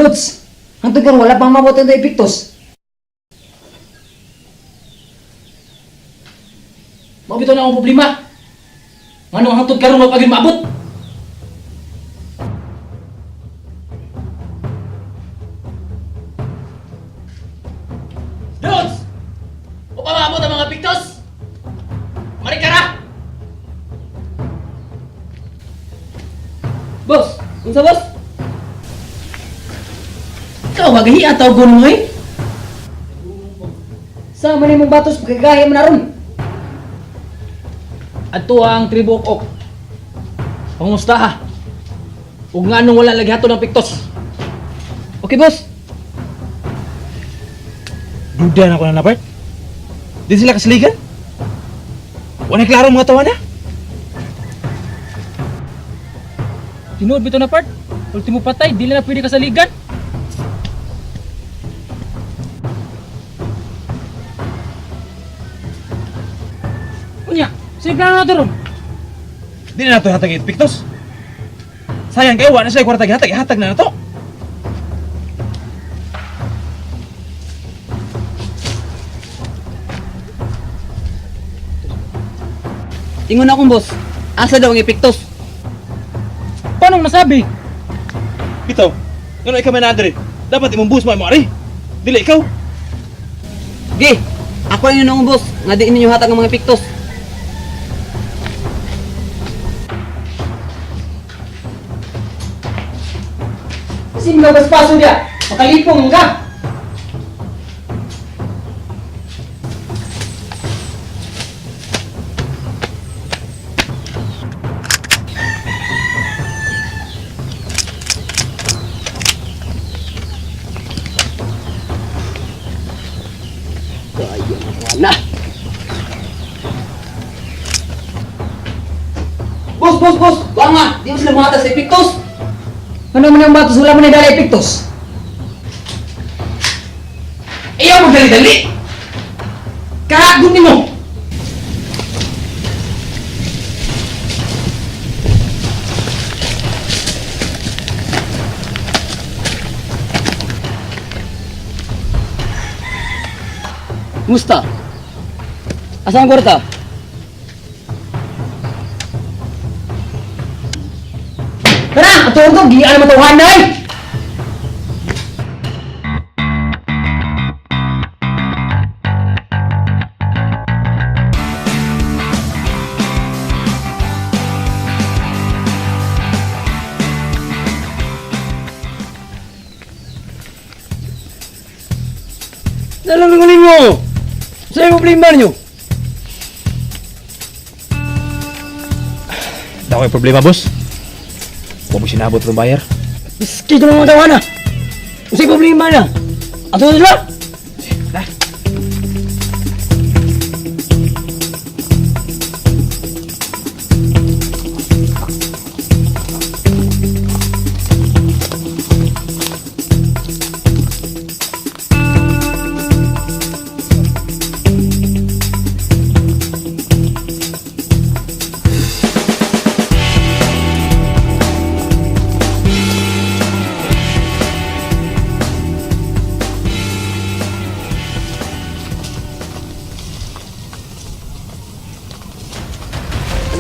Lods, hangtod karon wala pang mabot ang epektos. Mao bitaw na akong problema. Nganong hangtod karon wa pa gyud maabot? Dudes! Wa pa maabot ang mga piktos? Marikara! Boss, unsa boss? Ikaw ba gahi ataw gun mo eh? Sa man imong batos pagkagahi man aron. Adto ang tribo ok. Pangusta ha? Ug nganong wala lagi hatod ang piktos? Okay, boss. Duda na ako na napart. Di sila kasaligan? Wala klaro mga tawa na. Tinuod bitaw na part. Ultimo patay, dili na pwede kasaligan. Unya, sa'yo plano na to ron? Di na nato hatag ipiktos. Sayang kayo, wala na sila kwarta gihatag, hatag na nato. Ingon akong boss. Asa daw ang epektos? Paano nasabi? Bitaw, ngano ikaw may naadre? Dapat imong bus mo ari. Dili ikaw. Ge, ako ang ingon boss nga di ninyo hatag ang mga epektos. Kasi mga baspaso dia, makalipong ka. Kaya na. Boss, boss, boss! Banga! Di mo sila mga sa epektos! Ano man imong batos wala man dala epektos. Ayaw magdali-dali! Kahagod nimo! Musta? Asa ang kwarta? Tara, ato to gian man tawhan na eh. Nalang ko ninyo! Sa problema ninyo? Dako yung problema, boss. Huwag mo sinabot itong bayar. Miski ko mga tawa na! Sa problema na! Ato na sila!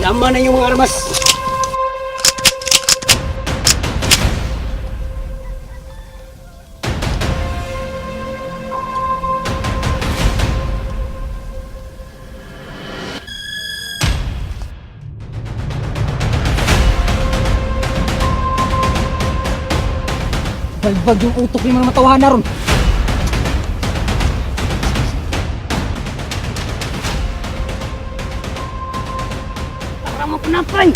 Tama na yung mga armas! Balbag yung utok ni mga matawahan na ron. Para mo pinapay!